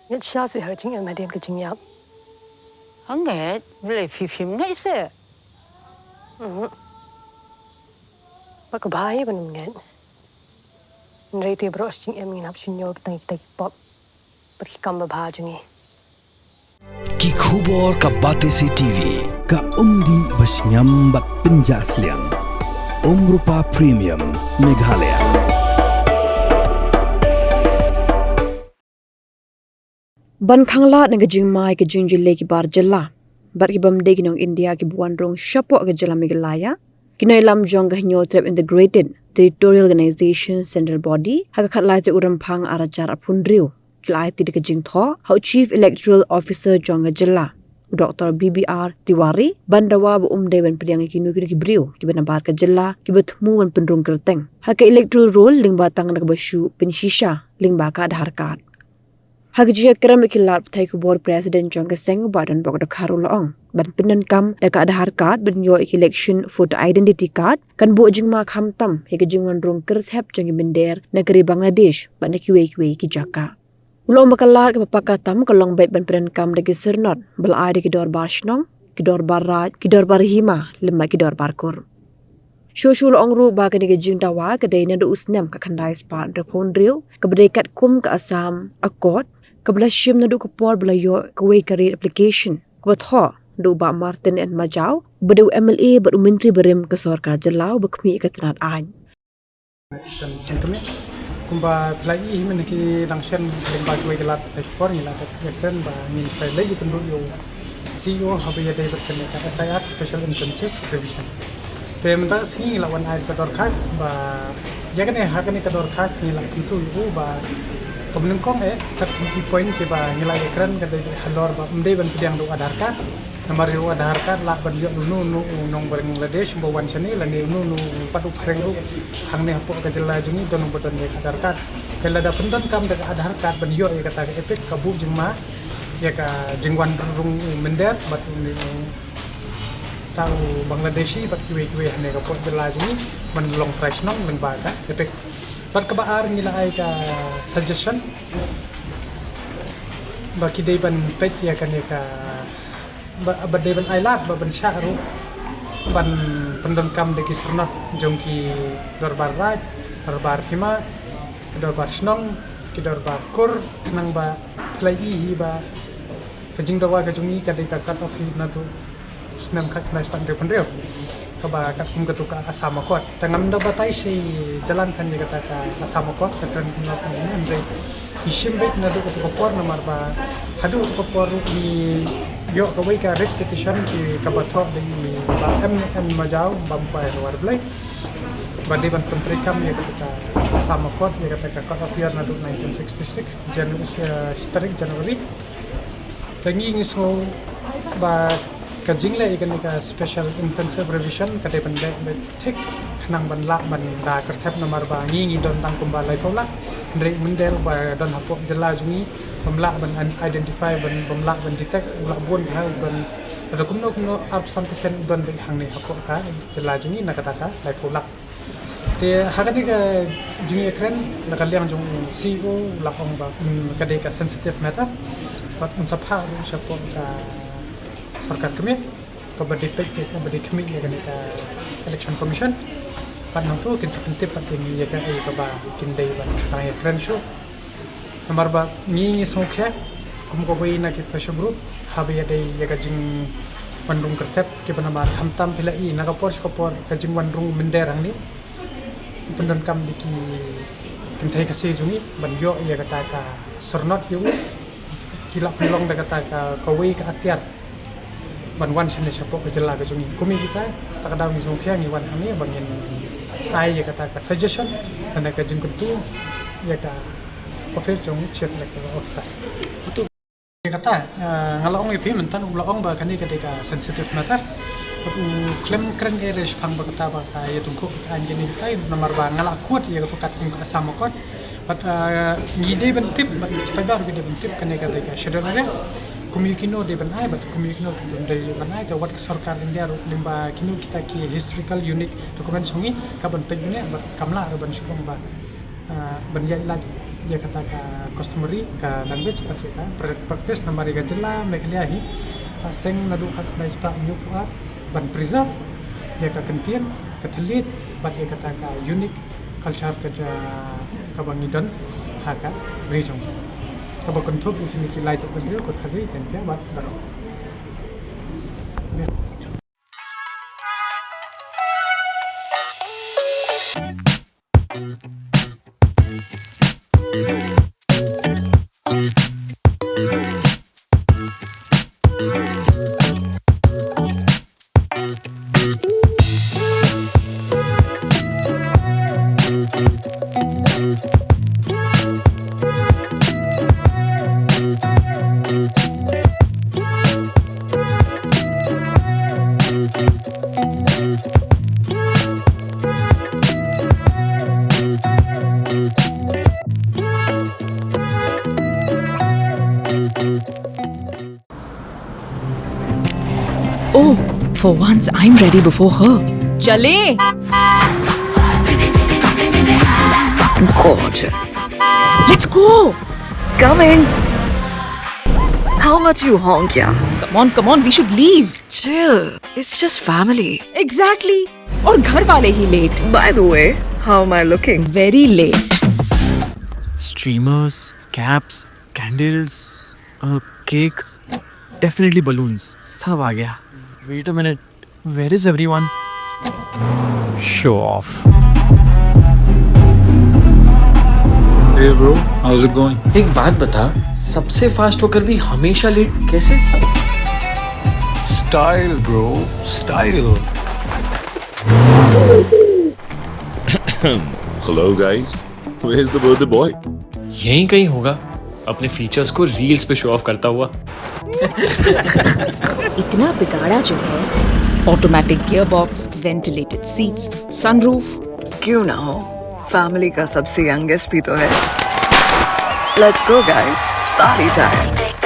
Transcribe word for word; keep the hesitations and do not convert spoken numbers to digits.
Ngeit shisha seh ha ka jingim hadien ka jingïap. Ngeit, balei phi phim ngeit seh? Mhm. Ba ka bha hi ban ym ngeit. Hynrei te baroh shi jingim ngin hap shim ïa kita ki pop bad ki kam babha jong ngi. Ki khubor ka Batesi TV, ka umdih ba shngiam bad pynjah sliang. Umrupa Premium, Meghalaya. Ban khanglad na ka jingma ïa ka jingjyllei ki bar jylla bad ki bym dei ki nong India kiba wan rung shapoh ka jylla Meghalaya, ki nongïalam jong ka Hynñiewtrep Integrated Territorial Organization Central Body ha ka khatlai tarik u Rymphang arhajar arphew hynriew ki la aiti da ka jingthoh ha u Chief Electoral Officer jong ka jylla, u Doctor B B R Tiwari, ban dawa ba um dei ban pdiang ïa kino kino ki briew kiba nabar ka jylla kiba thmu ban pynrung kyrteng ha ka electoral roll lyngba tang da kaba shu pynshisha lyngba ka Aadhaar card. Ha ka jingïakren bad ki lad pathai khubor, President jong ka seng, Bah Donbok Dkhar, u la ong ban pyndonkam da ka Aadhaar card ban ïoh ïa ka election photo identity card kan buh jingma khamtam ïa ka jingwanrung kyrthep jong ki mynder na ka ri Bangladesh bad na kiwei kiwei ki jaka. U la ong ba ka lad kaba paka tam ka long beit ban pyndonkam da ki syrnod ba la ai da ki dorbar shnong, ki dorbar raij, ki dorbar hima lem bad ki dorbar kur. Shuh shuh u la ong ruh ba kane ka jingdawa ka dei naduh u snem khatkhyndai spah hynriewphew hynriew, kaba dei katkum ka Assam Accord, kaba la shim naduh ka por ba la ïoh kawei ka writ application kaba thoh da u Bah Martin N Majaw, uba dei u M L A bad u Myntri barim ka sorkar jylla uba khmih ïa ka tnat aiñ. Assistant Sengkmie. Kumba phi la ïohi mynne, ki dang shen lyngba kiwei ki lad pathai khubor, ngi la dep ïakren ba ngin sa leit ïakynduh ïa u C E O haba ïadei bad kane ka S I R, Special Intensive Revision. Te mynta ka sngi ngi la wan ai ka dorkhas ba ïa kane, ha kane ka dorkhas ngi la kyntu ïa u ba kaba nyngkong eh katkum ki point kiba ngi la ïakren ka dei halor ba ym dei ban pdiang da u Aadhaar card. Namar ïa u Aadhaar card lah ban ïoh da uno uno u nong Bangladesh uba wan shane lane uno uno u pat u phareng ruh hangne hapoh ka jylla jong ngi don uba don ïa ka Aadhaar card. Te lada pyndonkam da ka Aadhaar card ban ïoh ïa kata ka EPIC ka buh jingma ïa ka jingwanrung u mynder bad une uta u Bangladeshi bad kiwei kiwei hangne hapoh jylla jong ngi ban long trai shnong lyngba ka EPIC. Bad kaba ar ngi la ai ka suggestion ba ki dei ban peit ïa kane ka ba, ba dei ban ai lad ba ban shah ruh ban pyndonkam da ki syrnod jong ki dorbar raij, dorbar hima, ki dorbar shnong, ki dorbar kur, khnang ba phi la ïohi ba ka jingdawa ka jong ngi ka dei ka cut off hi naduh u snem khatkhyndai spah hynriewphew hynriew. Kaba katkum katu ka Assam Accord. Te ngam da batai shi jlan than ïa kata ka Assam Accord, ka kren kumno kumno, hynrei ngi shim beit naduh katu ka por namar ba haduh katu ka por ruh ngi ïoh kawei ka writ petition ki kaba thoh da i Bah M N Majaw, Bah Mbai Roar Blei, ba dei ban pyntreikam ïa kata ka Assam Accord, ïa kata ka Code of Year naduh nineteen sixty-six, Jan-, eh, shi tarik January. Te ngi ngi sngew ba ka jingleh ïa kane ka Special Intensive Revision ka dei ban leh beit thik khnang ban lah ban da kyrthep namar ba ngi ngi don tang kumba laiphew lak, hynrei mynder ba don hapoh jylla jong ngi bym lah ban identify, bym lah ban detect, bym lah bun ha ban da kumno kumno arphew san percent don beit hangne hapoh ka jylla jong ngi na kata ka laiphew lak. Te ha kane ka jingïakren na ka liang jong u C E O u la ong ba, mm, ka dei ka sensitive matter. Bad un sa phah ruh shapoh ka sorkar kmie kaba dei peit ïa kaba dei khmih ïa kane ka Election Commission. Bad nangta kin sa pyntip pat ïa ngi ïa kaei kaba kin dei ban nang ïakren shuh. Namar ba ngi ngi sngewkhia kum kawei na ki pressure group haba ïadei ïa ka jingwanrung kyrthep kiba namar khamtam phi la i na ka por sha ka por ka jingwanrung mynder hangne. Pyndonkam da ki kynthei Khasi jong ngi ban ïoh ïa kata ka syrnod ïa u ki la pynlong da kata ka kawei ka atiar ban wan shane shapoh ka jylla ka jong ngi. Kum ïa kita, ta ka daw ngi sngewkhia ngi wan hangne ba ngin ai ïa kata ka suggestion lane ka jingkyntu ïa ka office jong Chief Electoral Officer. Ïa kata, eh, nga la ong ïa phi mynta u la ong ba kane ka dei ka sensitive matter. Bad u khlem kren ei ei shaphang ba kata ba ka ïatyngkhuh ka aiñ kane katai namar ba nga la quote ïa kato kat kum ka Assam Accord. Bad, eh, ngi dei ban tip, bad ki paidbah ruh ki dei ban tip kane ka dei ka schedule area. Kum ïa kino dei ban ai, bad kum ïa kino dei ban ai, te wat ka sorkar India ruh lyngba kino kita ki historical unique documents jong ngi, ka ban peit bniah, bad kam lah ruh ban shu ong ba, eh, ban ïaid lait ïa kata ka customary ka language bad ïa ka pra-, practice namar ïa ka jylla Meghalaya hi, ah, seng naduh ha khyndai spah hynñiewphew ar ban preserve ïa ka kyntien, ka thylliej bad ïa kata ka unique culture ka ja-, kaba ngi don ha ka ri jong ngi. Kaba kynthup ïa kine ki lai jaitbynriew ka Khasi, Jaiñtia bad Garo. Oh, for once I'm ready before her. चलें? Gorgeous. Let's go. Coming. How much you honk, yeah? Come on, come on, we should leave. Chill. It's just family. Exactly. और घर वाले ही late. By the way, how am I looking? Very late. Streamers, caps, candles, a cake, definitely balloons. सब आ गया. Wait a minute, where is everyone? Show off. Hey bro, how's it going? एक बात बता, सबसे फास्ट होकर भी हमेशा लेट कैसे? Style, bro, style. Hello guys, where's the birthday boy? यहीं कहीं होगा, अपने फीचर्स को रील्स पे शो ऑफ करता हुआ. इतना बिगाड़ा जो है. Automatic gearbox, ventilated seats, sunroof. क्यों ना हो, फैमिली का सबसे यंगेस्ट भी तो है. Let's go guys, party time.